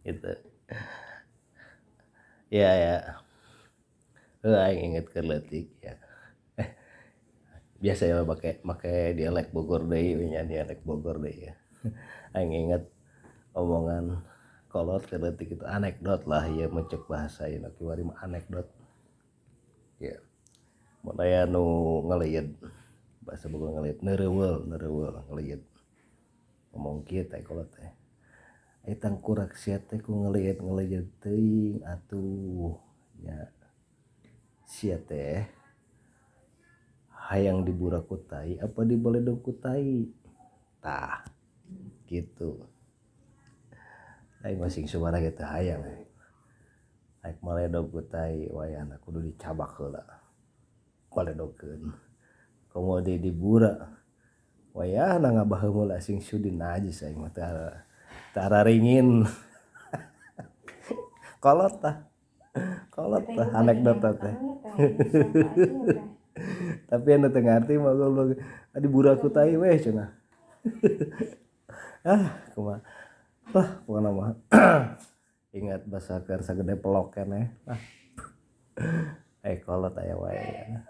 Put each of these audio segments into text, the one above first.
Gitu. Ya ya. Heuh aing inget keur leutik ya. Biasa ya make make dialek Bogor deui nya, dialek Bogor deui ya. Aing inget omongan kolot keur leutik itu, anekdot lah ieu mun ceuk bahasa ieu kiwari mah anekdot. Ya. Mun aya nu ngaleuyet, bahasa Bogor ngaleuyet, neureuweul neureuweul ngaleuyet. Ngomong kieu teh kolot teh. Ai tangkurak sia teh ku ngaleuyet-ngaleuyet teuing atuh nya. Sia teh hayang dibura ku tai apa dibaledog ku tai. Tah kitu. Aing mah sing suara ge teu hayang. Aing maledog ku tai wayahna kudu dicabak heula. Baledogkeun. Komo deui dibura wayahna ngabaheum heula sing sudi najis aing mah teu araringin. Kolot tah. Kolot tah anekdot teh. Tapi anu teu ngarti mah goblok, dibura ku tai weh cenah. Ah kumaha lah pokona mah ingat basa keur sagede pelok keneh lah. Kolot aya wae ya.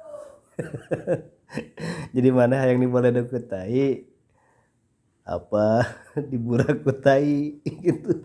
Jadi maneh hayang dibaledog ku tai apa dibura ku tai gitu.